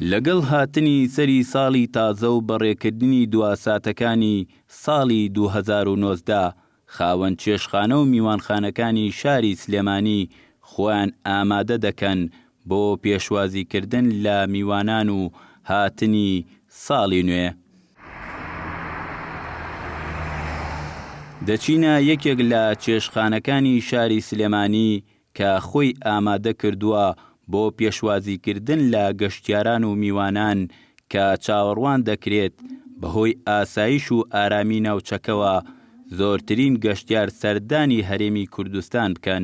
لەگەڵ هاتنی سەری ساڵی تازە و بەڕێکردنی دوا ساتەکانی ساڵی 2019، خاوەن چێشتخانە و میوانخانەکانی شاری سلێمانی خۆیان ئامادە دەکەن بۆ پێشوازیکردن لە میوانان و هاتنی ساڵی نوێ. دەچینە یەکێک لە چێشتخانەکانی شاری سلێمانی کە خۆی ئامادە کردووە بۆ پێشوازیکردن لە گەشتیاران و میوانان کە چاوەڕوان دەکرێت بەهۆی ئاسایش و ئارامی ناوچەکەوە زۆرترین گەشتیار سەردانی هەرێمی کوردستان بکەن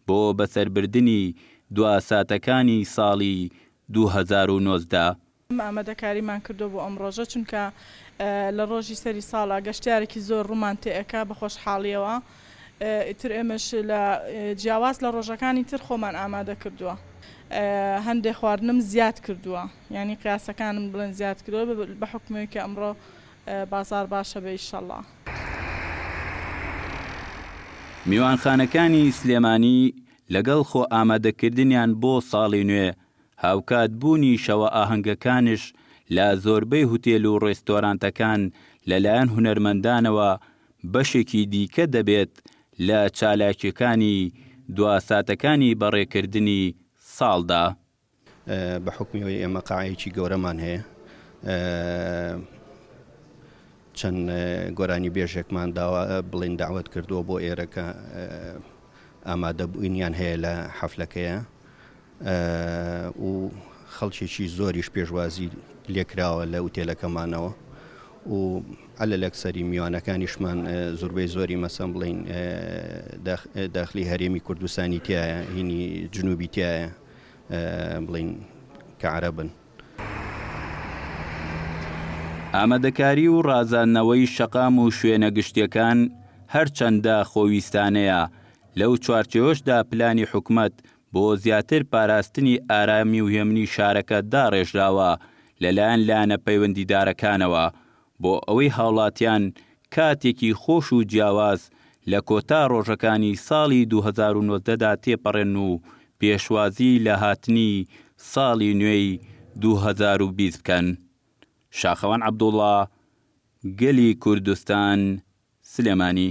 بۆ بەسەربردنی دوا ساتەکانی ساڵی 2019. ئێمە ئامادەکاریمان کردووە بۆ ئەم ڕۆژە چونکە لە ڕۆژی سەری ساڵا گەشتیارێکی زۆر ڕوومان تێ ئەکا بە خۆشحاڵیەوە ئیتر ئێمەش لە جیاواز لە ڕۆژەکانی تر خۆمان ئامادە کردووە هەندێ خواردنم زیاد کردووە یانی قیاسەکانم بڵێن زیاد کردووە بە حوکمی کە ئەمڕۆ بازاڕ باشە بێ ئیشەڵا. میوانخانەکانی سلێمانی لەگەڵ خۆ ئامادەکردنیان بۆ ساڵی نوێ هاوکات بوونی شەوە ئاهەنگەکانش لە زۆربەی هوتێل و ڕێستۆرانتەکان لەلایەن هونەرمەندانەوە بەشێکی دیکە دەبێت لە چالاکیەکانی دوا ساتەکانی بەڕێکردنی ساڵدا. بە حوکمی ئەوەی ئێمە قاعەیەکی گەورەمان هەیە چەند گۆرانی بێژێکمان داوا بڵێن داوت کردووە بۆ ئێرە کە ئامادەبوونیان هەیە لە حەفلەکەیە و خەڵکێکی زۆریش پێشوازی لێکراوە لە ئوتێلەکەمانەوە و عەلە لەکسەری میوانەکانیشمان زۆربەی زۆری مەسەن بڵین داخلی هەرێمی کوردستانی تایە هینی جنوبی تایە بڵین کە عەرەبن. ئامادەکاری و ڕازاندنەوەی شەقام و شوێنە گشتیەکان هەرچەندە خۆویستانەیە، لەو چوارچێوەشدا پلانی حکومەت بۆ زیاتر پاراستنی ئارامی و هێمنی شارەکە داڕێژراوە لەلایەن لایەنە پەیوەندیدارەکانەوە بۆ ئەوەی هاوڵاتیان کاتێکی خۆش و جیاواز لە کۆتا ڕۆژەکانی ساڵی 2019 دا تێپەڕێنن و پێشوازی لە هاتنی ساڵی نوێی 2020 بکەن. شاخەوان عەبدوڵا، گەلی کوردستان، سلێمانی.